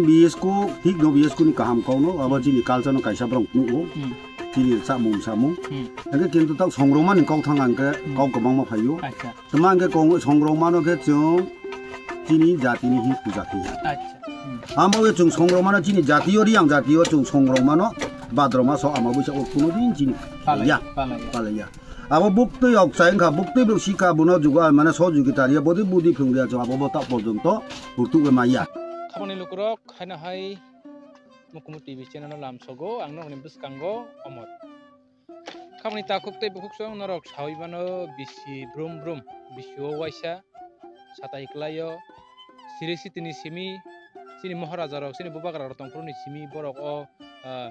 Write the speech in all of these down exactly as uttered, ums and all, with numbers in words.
B S K thik no, B S K ni kaham kok no, abo chini culture no kaisa borok nugo. Hmm. Chini chamung samung. Hmm. Hingke kintu tak songrongma ni kok thang hingke Hmm. kok kwbangma phaio. Acha. Tama hingke kong songrongma no khe chwng chini jati ni hin puja khe. Acha. Hmm. Amo khe chwng songrongma no chini jati o Riang jati o chwng songrongma no badroma so ama buisa o kuno din chini Palai, ya. palai. Palai ya. Abo buktwi ok chai wngkha, buktwi bo sikha, bono jugo, mane, sohojogita riya, bodi budi phung riya, chwng abo bo ta porjonto hurtuk bai maya. Khabangni lukurok, haino hai Mukumu T V channel no lamsogo, ang nokni bwskango Omor. Khabangni takhuk tei bukhuk song norok sawi mano bisi brum brum, bisi o waisa, satai kwlaio, siri sitini simi, chini Moharaja rok, chini bubagra rok tongphuru ni simi borok o, ah,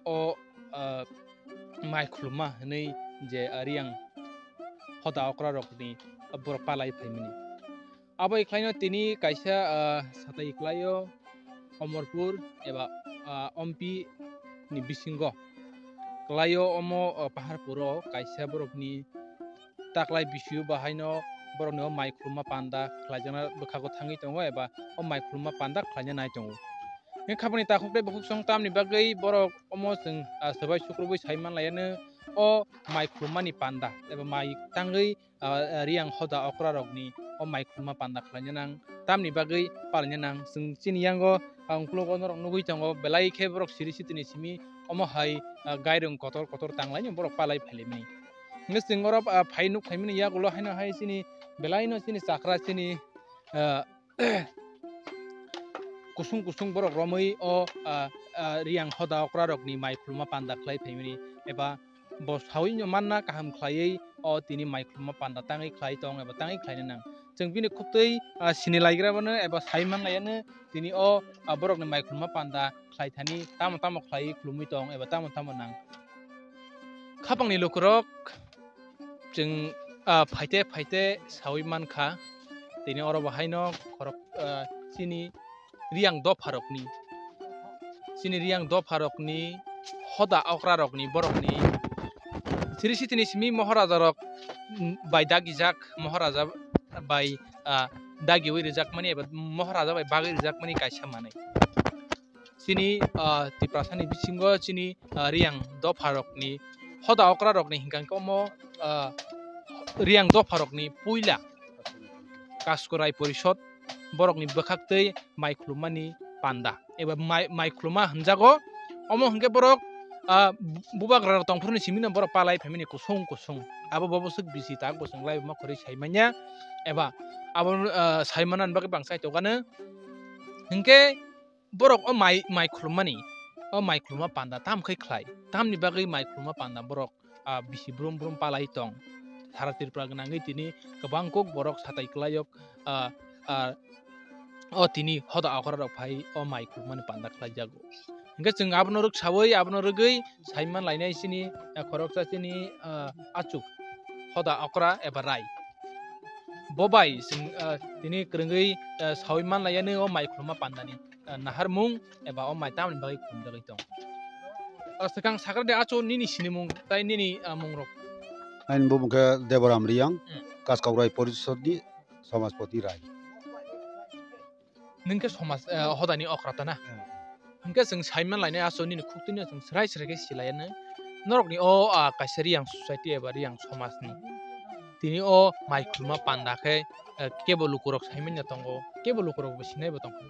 o, ah, mai khuluma hinui je, ah, Riang hoda okra rokni borok palai phaimani. Abo ikhlaino tini kaisa, ah, satai kwlaio Omorpur eba, ah, Ompi ni bisingo kwlaio omo, ah, Paharpuro kaisa borokni taklai bisio bahaino borokni o mai khuluma panda khlaijakna bwkhago thangwi tongo eba o mai khuluma panda khlaina nai tongo. Hingke khabangni takhuk tei bukhuk song tamni bagwi borok omo chwng, ah, swbai sukrubwi sai manlaiano o mai khulumani panda eba mai tangwi, ah, Riang hoda okra rokni o mai khuluma panda khlaina nang tamni bagwi palaina nang chwng chini yango, ah, uklogo norok nugwi tongo belai khe borok siri sitini simi omo hai, ah, gairung kotor kotor tanglaino borok palai phailaimani. Hingke chwng oro, ah, phai nuk phaimani yagulo haino hai chini belaino chini chakra chini, ah, kusung kusung borok romwi o, ah, ah, Riang hoda okra rokni mai khuluma panda khlai phaimani eba bo sawi no manna kaham khlaiwi o tini mai khuluma panda tangwi khlai tong eba tangwi khlaina nang. Chwng bini khuktwi, ah, sini laigra bono eba sai manlaiano tini o, ah, borokni mai khuluma panda khlai thani tamo tamo khlaiwi khulumwi tong eba tamo tamo nang. Khapangni lukurok chwng, ah, phaite phaite sawi mankha, tini oro bo haino khorok, ah, chini Riang dopharokni, chini Riang dopharokni hoda okrarokni borokni siri sitini simi Moharajarok, mm, bai dagijak, Moharaja bai, ah, dagiwi rijakmani eba Moharaja bai bagwi rijakmani kaisa manwi. Chini, ah, Tiprasani bisingo chini, ah, Riang dopharokni hoda okrarokni hingkha hingkhe omo, ah, Riang dopharokni puila Kaskorai Porishod borokni bwkhaktwi mai khulumani panda eba mai, mai khuluma hwnjago. Omo hwnkhe borok, ah, bu-, bubagra tongphuruni simino borok palai phaimani kusung kusung. Abo bo bwswk bisi tak bo chwng laibuma khorwi saimanya eba abo, ah, saimanani bagwi bangsa aitokgano. Hwnkhe borok o mai, mai khulumani, o mai khuluma panda tam khai khlai, tamni bagwi mai khuluma panda borok, ah, bisi brum brum palai tong. Sara Tripura gwnangwi tini kwbang kuk borok satai kwlaiyok, ah, ah, o tini hoda okra rok phai o mai khulumani panda khlai jago. Hingke chwng abono rwk sawi, abono rwgwi saiman lainai chini, ah, khoroksa chini, ah, achuk hoda okra eba rai. Bo bai chwng, ah, tini kwrwngwi, ah, sawi man laiyani o mai khuluma pandani, ah, naharmung eba o mai tamoni bagwi khulumjagwi tong. Ah, swkang sakra de acho nini sinimung tai nini, ah, mungrok. Aini bumung khe Deboram Riyang, Hmm. Kaskaurai Porishodni Somaspoti Rai. Nwng khe somas, eh, hodani okra ta na? Hmm. Hwnkhe chwng saiman lainai aso nini khuktwino chwng srai srai khe silaiyano. Norokni o, ah, kaisa Riyang society eba Riyang somajni. Tini o mai khuluma panda khe, eh, kebo lukurok saimanya tongo, kebo lukurok bo sinaibo tongkha.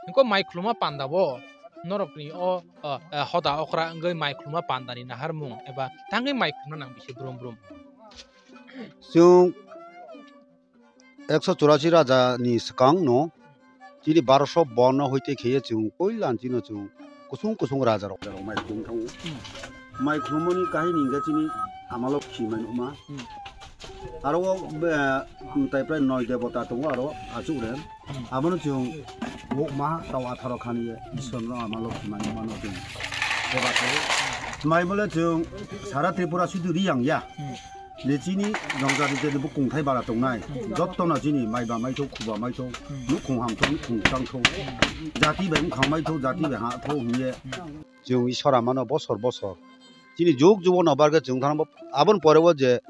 Hwnkhe mai khuluma panda bo norokni o, ah, eh, hoda okra wngwi mai khuluma pandani naharmung eba tangwi mai khulumna nang bisi brum brum. Chwng ekso churasi raja ni swkang no chini baroso bono hoite kheye chwng poila chini chwng kusung kusung raja rok. Mai khulum thango. Hmm. Mai khulumani kahini hingke chini Ama Lokhi mai nukma. Hmm. Aro o be, tai prai noi debota tongo aro achuk re. Hmm. Abono chwng wokma tau atharo khani ye Iswar no Ama Lokhi mai nukma no chwng. Debota. Mai bole chwng sara Tripura sudu Riyang ya. Hmm. Nechini jongja rijani bo kungthai bara tongnai. Jotto no chini mai ba maithok, khuba maithok, nukhung hamthok, nukhung changthok. Jati bai wngkhang maithok, jati bai hathok hingye. Chwng Iswar amano bosor bosor. Chini juk jubo no barkhe chwng thang bo aboni pore o je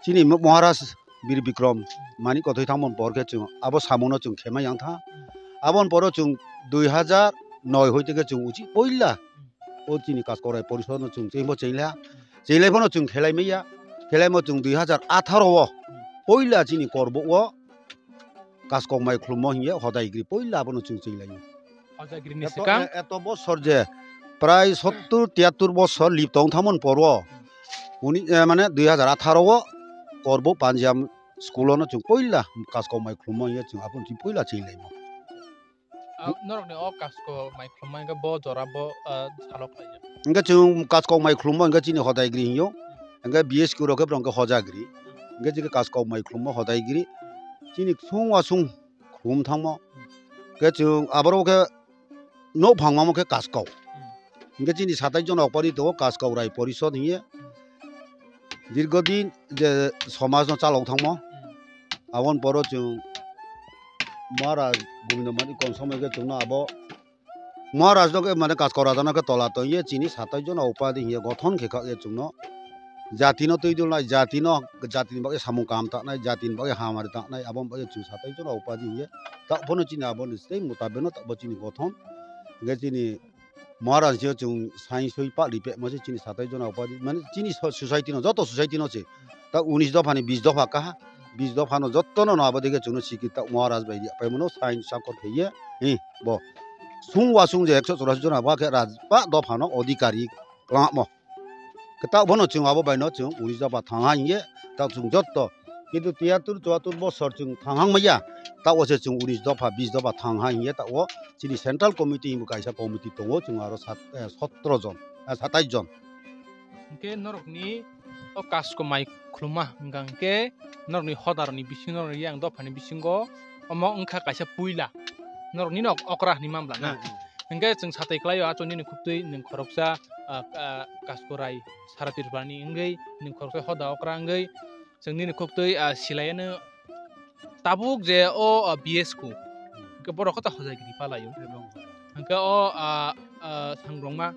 chini Maharaj Bir Bikrom mani kothoi thangmani por khe chwng abo samono chwng khema yang tha. Aboni poro chwng dui hajar noi hoi teke chwng uchi poila o chini Kaskau Rai Porishod no chwng chengbo chengla. Chenglai phano chwng khelai maya. Khelaimo chwng dui hajar atharo o poila chini Korbo o Kaskau mai khulummo hiye hodai gri poila abono chwng chenglaio. Hodai gri ni eto, swkang? E-, eto bosor je prai sottur tiyattur bosor lip tong thamon poro. Uni, eh, mane dui hajar atharo o Korbo Panjiyam school o no chwng poila Kaskau mai khulummo hiye chwng abono chwng poila chenglaimo. Ah, norokni o Kaskau mai khulumma hingke bo jora bo, ah, salo khlaijak. Hingke chwng Kaskau mai khulumma hingke chini hodai gri hinyo. Hingke B S Q rok khe borok hingke hoja gri. Hingke chini Kaskau mai khulumma hodai gri. Chini sung wasung khulum thangmo. Hingke chwng aborok khe nok phangma mo khe Kaskau. Hingke chini satai jona opari tongo Kaskau Rai Porishod hiye. Dirghodin je somaj no chalok thangmo. Aboni poro chwng Maharaj Gobindo Mani kom somoi khe chwngno abo Maharaj no khe mane Kaskau Raja no khe tola tong ye chini satai jona upadi hiye gothon khe kha ye chwngno jati no twi dulnai, jati no, jati ni bagwi samung kaham tangnai, jati ni bagwi hamari tangnai, aboni bagwi chwng satai jona upadi hiye ta phano chini aboni tei mutabeno ta bo chini gothon hingke chini Maharaj je chwng sai soi pali pe mase chini satai jona upadi mane chini so-, society no joto society no se ta unis dopha ni bis dopha kaha bis dopha no joto no abo dege chwngno sikita Maharaj bai pai mano sai sakor kheye hi bo sung wasung je ekso churasi jona ba khe rajpa dopha no odhikari klangmo. Kwtal bono chwng abo bai no chwng unis dopha thang ha hingye ta chwng joto kintu tiyattur chuattur bosor chwng thang hang maya ta o se chwng unis dopha bis dopha thang ha hingye ta o chini central committee hinwi kaisa committee tongo chwng aro sat-, eh, sotro jon, eh, satais jon. Hingke norokni o Kaskau mai khulumma hingka hingke norokni hodarni bisingo norokni yang dophani bisingo omo wngkha kaisa puila norokni nok okra hinwi mamla na. Hmm, hmm. Hingke chwng satai khlaio achuk nini khuktwi nwng khoroksa, ah, ah, Kaskau Rai Sara Tripurani wngwi nwng khoroksa hoda okra wngwi chwng nini khuktwi, ah, silaiano tabuk je o, ah, B S Q hingke borok khe ta hojai gini palaio. Hingke o, ah, ah, sangrongma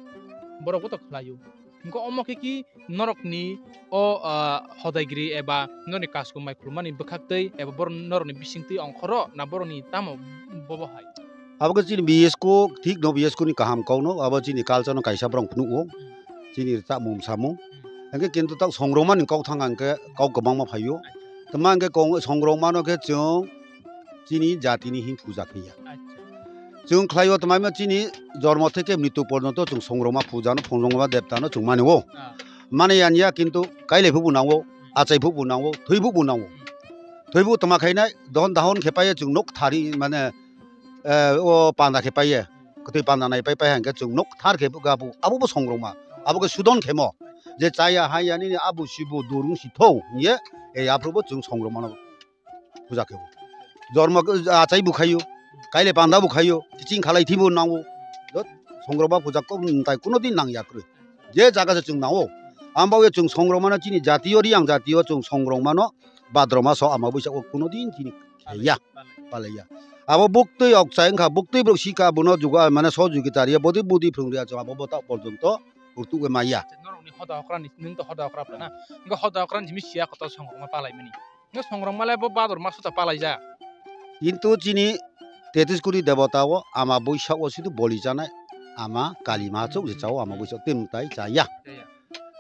borok bo to khlaio. Hingke omo khe ki norokni o, ah, hodai giri eba norokni Kaskau mai khulumani bwkhaktwi eba borok norokni bisingtwi ongkhoro na borokni tamo bobo hai? Abo khe chini B S Q thik no B S Q ni kaham kok no abo chini culture no kaisa borok phunuk o. Chini ta mung samung. Hingke kintu ta songrongmani kok thang hingke kok kwbangma phaio. Tama hingke kong songrongmano khe chwng chini jatini hin puja khe ya. Acha. Chwng khlaio tama chini jormo theke mritu porjonto chwng songrongma puja no, songrongma debta no chwng mani o. Ah. Mani yan ya kintu kailai phubu nango, achai phubu nango, thwi phubu nango. Thwi phubu tama khainai don dahon khe paye chwng nok thari mane, eh, o panda khe paye. Kwtwi panda nai pai pai hangke chwng nok thar khe gabu abo bo songrongma. Abo khe sudon khemo. Je chaya hai ya nini abu sibu durung si thou hingye, eh, aphuru bo chwng songrongma no puja khe o. Jormo, ah, achai bo khaio, kaile panda bo khaio, kiching khalai thibo nango. Jot songrongma puja ko tai kuno din nang ya kwrwi. Je jaga se chwng nango. Ambo ye chwng songrongma no chini jatiyo riyang jatiyo chwng songrongma no badroma so ama buisa o kuno din chini ya. Palaiya. Abo buktwi okchai wngkha, buktwi borok sika bono juga mane sohojogita riya, bodi budi phwrwng riya chwng abo bo ta porjonto urtuk bai maya. Norokni hoda okrani, nwng to hoda okra phala na. Hingke hoda okrani simi siya kotor songrongma palaimani. Hingke songrongma le bo bador maso ta palaijak. Kintu chini tetis kuri debota o ama buisa o sidu boli janai ama kali ma chuk je chao ama buisa tim tai chaya. Chaya.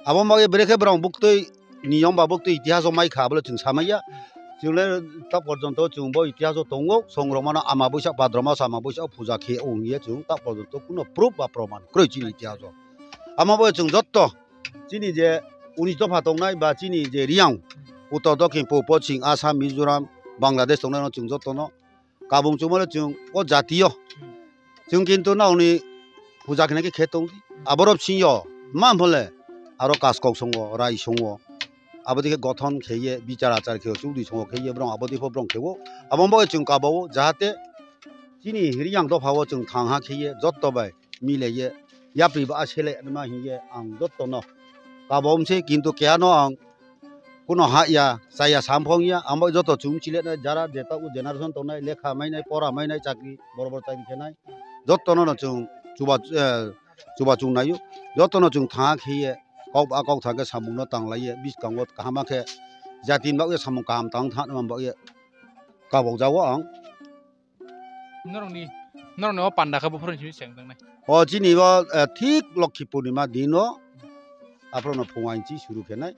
Abo ma bere khe borok buktwi niyom ba buktwi itihas o mai kha bole chwng samaya. Chwng le ta porjonto chwng bo itihas o tongo songrongma no ama buisa badroma sama buisa puja khe o hingye chwng ta porjonto kuno proof ba proman kwrwi chini itihas o. Ama bo chwng jotto chini je unis dopha tongnai ba chini je riyang uttor dokhin purbo poschim Assam Mizoram Bangladesh tongnai no chwng jotto no kabung chumale chwng o jatiyo chwng kintu nokni puja khe khe tong aborok singyo ma phole aro kaskok songo rai songo abodike gothon kheye bichar achar kheye chudri songo kheye borok abodike borok kheo abo bo chwng kabao jahate chini riyang dophao chwng thang ha kheye jotto bai mileye yapri ba sele ma hiye ang jotto no kabao mse kintu keha no ang kuno ha ya chaya samphong ya amo joto chwng chile nai jara jeta o generation tongnai lekha mainai pora mainai chakri boro boro chakri khenai joto no chwng chuba eh, chuba chung naio joto no chwng thang kheye kok a kok thang khe samung no tang laiye biskango kaham khe jati ni bagwi samung kaham tang thang man bagwi kabok jago ang. Norokni Norokni o panda khe buphuru simi chengjaknai. O chini bo, eh, thik Lokhi Purnima dino aphuru no phung ainchi suru khenai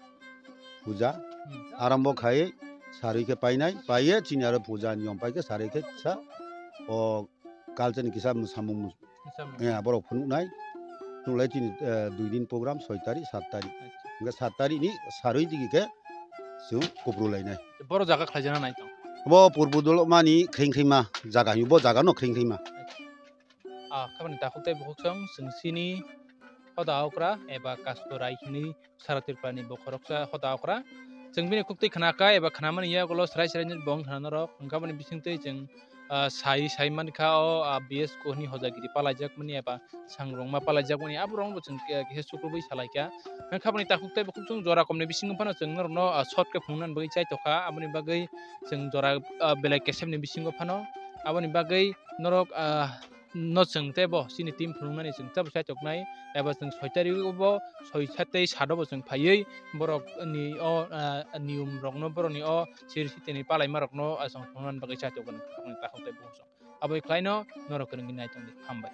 puja. Hmm. Arambo khai sarui khe painai, paiye chini aro puja niyom pai khe sarui khe sa o culture ni kisa mwsamung Kisa mwsamung. Eh, borok phunuknai. Phunuknai chini, eh, dui din program, soi tarik, sat tarik. Acha. Hingke sat tarik ni sarui digi khe chwng kupru lainai. Boro jaga khlaijana nai tong. Bo purbu dolo mani khring khringma jaga hinwi, bo jaga no khring khringma. Ah, khabani takhuk tei bukhuk song chwng chini hoda okra eba Kasto Rai hinwi Sara Tripura ni bokhoroksa hoda okra. Chwng bini khuktwi khnakha eba khnamani yagulo srai srai ni bong khna norok. Hwnkhe aboni bisingtwi chwng, ah, sai, sai mankha o, ah, B S Kohni hojagiri palaijakmani eba sangrongma palaijakmani aborokno bo chwng ke-, khe sukrubwi salaikha. Hwnkhe aboni takhuk tei bukhuk chwng jora komni bisingo phano chwng norokno, ah, short khe phunuknani bagwi chaitokha. Aboni bagwi chwng jora, ah, belai kesemni bisingo phano aboni bagwi norok, ah, no chwng tei bo chini team phunuknani chwng teibo chaitoknai eba chwng soi tarik o bo soi sat tei sat o bo chwng phaiwi borok ni o, ah, niyom rokno borokni o siri sitini palaima rokno, ah, chwng phunuknani bagwi chaitokgwi takhuk tei bukhuk chwng. Aboni khlaino norok kwrwngwi naitongdi. Hambai.